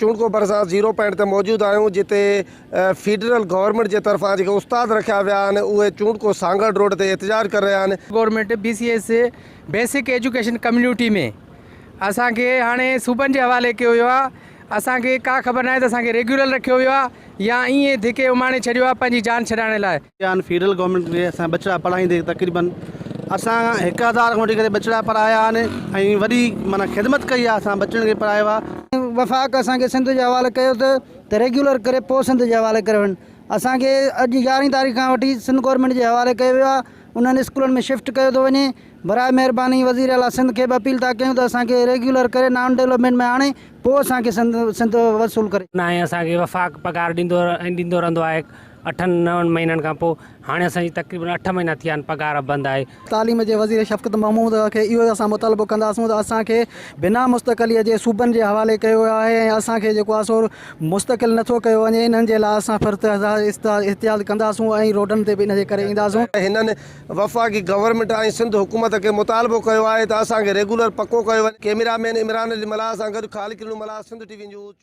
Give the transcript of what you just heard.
چونڊڪو ڀرسان zero point تي موجود آهيون جتي فيڊرل گورنمينٽ جي طرفان جيڪي استاد رکيا ويا آهن اهي چونڊڪو سانگهڙ روڊ تي احتجاج ڪري رهيا آهن. Government B C S basic education community ۾ اسان کي هاڻي صوبن جي حوالي ڪيو ويو آهي اسان کي ڪا خبر ناهي ته اسان کي ريگيولر رکيو ويو آهي يا ائين ڌڪي اماڻي ڇڏيو آهي پنهنجي جان ڇڏائڻ لاء. آهن فيڊرل گورنمينٽ کي اسان ٻچڙا پڙهائيندي تقريبن اسان 1000 کان وٺي ڪري ٻچڙا پڙهايا آهن ۽ وڏي معنيٰ خدمت ڪئي آهي اسان ٻچڙن کي پڙهايو آهي. وفاق اسان کي سنڌ جي حوالي ڪيو ته ته ريگيولر ڪري پوء سنڌ جي حوالي ڪري وڃن اسان کي اڄ يارهين تاريخ کان وٺي سنڌ گورنمينٽ جي حوالي ڪيو ويو آهي انهن اسڪولن ۾ شفٽ ڪيو ٿو وڃي براء مهرباني وزير اعليٰ سنڌ کي به اپيل ٿا ڪيون ته اسان کي ريگيولر ڪري نان ڊولپمينٽ ۾ آڻي پوء اسان کي سنڌ سنڌ وصول ڪري. ناهي اسان کي وفاق پگهار ڏيندو ۽ ڏيندو رهندو آهي اٺن نون مهينن کان پوء هاڻي اسان جي تقريبن اٺ مهينا ٿيا آهن پگهار بند آهي. تعليم جي وزير شفقت محمود کي اهو اسان مطالبو ڪنداسون ته اسان کي بنا مستقلي جي صوبن جي حوالي ڪيو ويو آهي ۽ اسان کي جيڪو آهي سو مستقل نٿو ڪيو وڃي انهن جي لاء اسان ڦر احتجاج ڪنداسون ۽ روڊن تي به ان جي ڪري اينداسون. هنن وفاقي گورنمينٽ ۽ سنڌ حڪومت کي مطالبو ڪيو آهي ته اسان کي ريگولر پڪو ڪيو وڃي. ڪئميرا مين عمران علي ملاح سان گڏ Khaliq Rino Mallah Sindh T V news.